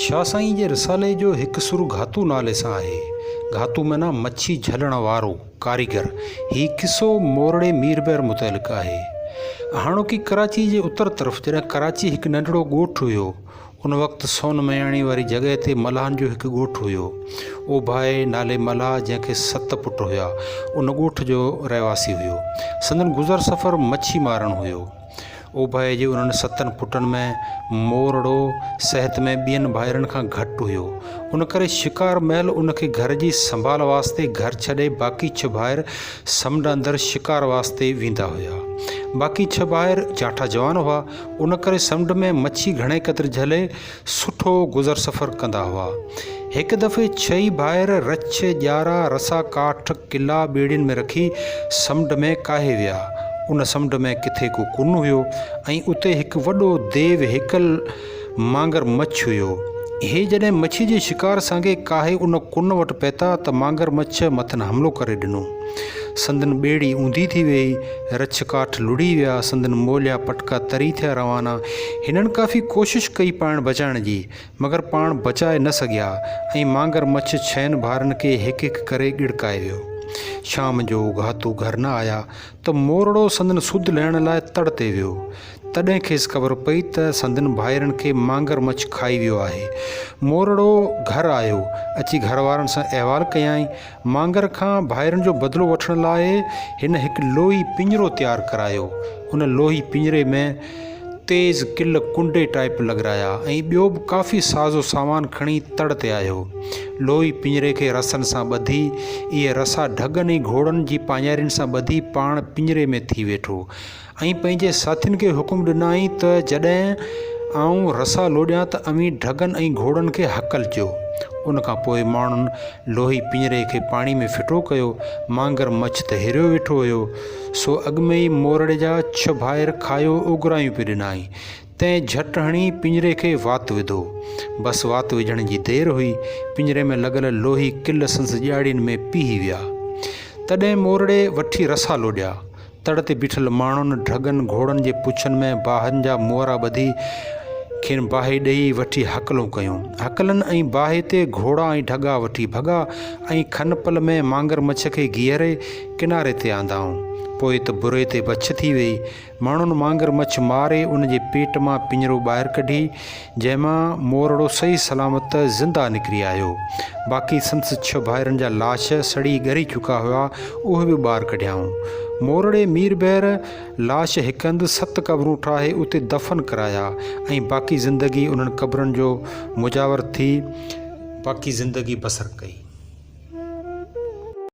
شاهه سائين جي رسالي جو هڪ سر گهاتو نالي سان آهي. گهاتو معنيٰ مڇي جهلڻ وارو، ڪاريگر. هي قصو مورڙي ميربحر متعلق آهي. هاڻوڪي ڪراچي جي اتر طرف جڏهن ڪراچي هڪ ننڍڙو ڳوٺ هيو، ان وقت سون مياڻي واري جڳهه تي ملاحن جو هڪ ڳوٺ هيو. اوڀائي نالي ملاح جنهن کي ست پٽ هيا، ان ڳوٺ جو رهواسي هيو. سندن گذر سفر مڇي مارڻ هيو. اوڀائي جي انهن ستن پٽن ۾ مورڙو صحت ۾ ٻين ڀائرن کان گهٽ هيو. ان ڪري شڪار مهل ان کي گهر جي سنڀال واسطي گهر ڇڏي باقي ڇهه ڀائر سمنڊ اندر شڪار واسطي ويندا هيا. باقي ڇهه ڀائر جانٺا جوان هئا. ان ڪري سمنڊ ۾ مڇي گهڻي قدر جهلي سٺو گذر سفر ڪندا هئا. هڪ دفعي ڇهه ئي ڀائر رڇ، ڄارا، رسا ڪاٺ، ڪلا ٻيڙين ۾ رکي سمنڊ ۾ ڪاهي ويا. ان سمنڊ ۾ ڪٿي ڪو ڪن هيو ۽ اتي هڪ وڏو ديو هيڪل مانگر مڇ هيو. هي جڏهن مڇي جي شڪار سانگي ڪاهي ان ڪن وٽ پهتا ته مانگر مڇ مٿن حملو ڪري ڏنو. سندن ٻيڙي اونڌي ٿي ويئي، رڇ ڪاٺ لڙهي ويا، سندن موليا پٽڪا تري ٿيا روانا. هنن ڪافي ڪوشش ڪئي پاڻ بچائڻ جي، مگر پاڻ بچائي نه سگهيا ۽ مانگر مڇ ڇهن ڀائرن کي هڪ هڪ ڪري ڳڙڪائي ويو. شام جو گهاتو گهر نه آيا ته مورڙو سندن سڌ لهڻ لاء تڙ تي ويو. تڏهن کيس خبر پئي ته سندن ڀائرن کي مانگر مڇ کائي ويو آهي. مورڙو گهر آيو، اچي گهر وارن سان احوال ڪيائين. مانگر کان ڀائرن جو بدلو وٺڻ لاء هن هڪ لوهي پڃرو تيار ڪرايو. ان لوهي پڃري ۾ تيز ڪل ڪنڊي ٽائيپ لڳرايا ۽ ٻيو به ڪافي ساز و سامان کڻي تڙ تي آيو. لوهي پڃري کي رسن سان ٻڌي، اهي رسا ڍڳن ۽ گهوڙن جي پاڃارين سان ٻڌي پاڻ پڃري ۾ ٿي ويٺو. ۽ پنهنجي ساٿين کي حڪم ڏنائين ته جڏهن آئون رسا لوڏيان ته اوهين ڍڳن ۽ گهوڙن کي هڪل ڏيو. ان کان پوء ماڻهن لوهي پڃري کي پاڻي ۾ ڦٽو ڪيو. مانگر مڇ ته هريو ويٺو هيو، سو اڳ ۾ ئي مورڙي جا ڇهه ڀائر کايو اوڳرايون پئي ڏنائين. تنهن جهٽ هڻي پڃري کي وات وڌو. بس وات وجهڻ جي دير هئي، پڃري ۾ لڳل لوهي ڪل سندس ڄاڙين ۾ پيهي ويا. تڏهن مورڙي وٺي رسا لوڏيا. تڙ تي بيٺل ماڻهن ڍڳن گهوڙن جي پڇن ۾ باهن جا مورا ٻڌي کين باهه ڏيئي وٺي هڪلون ڪيون. هڪلن ۽ باهه تي گهوڙا ۽ ڍڳا وٺي ڀڳا ۽ کن پل ۾ مانگر مڇ کي گيهري ڪناري تي آندائون. پوء ته بري تي بڇ ٿي ويئي. ماڻهن مانگر مڇ ماري ان جي پيٽ مان پڃرو ٻاهر ڪڍي، جنهن مان مورڙو صحيح سلامت زنده نڪري آيو. باقي سندس ڇهه ڀائرن جا لاش سڙي ڳري چڪا هئا، اهي به ٻاهر ڪڍيائون. مورڙي ميربحر لاش هڪ هنڌ ست قبرون ٺاهي اتي دفن ڪرايا ۽ باقي زندگي انهن قبرن جو مجاور ٿي باقي زندگي بسر ڪئي.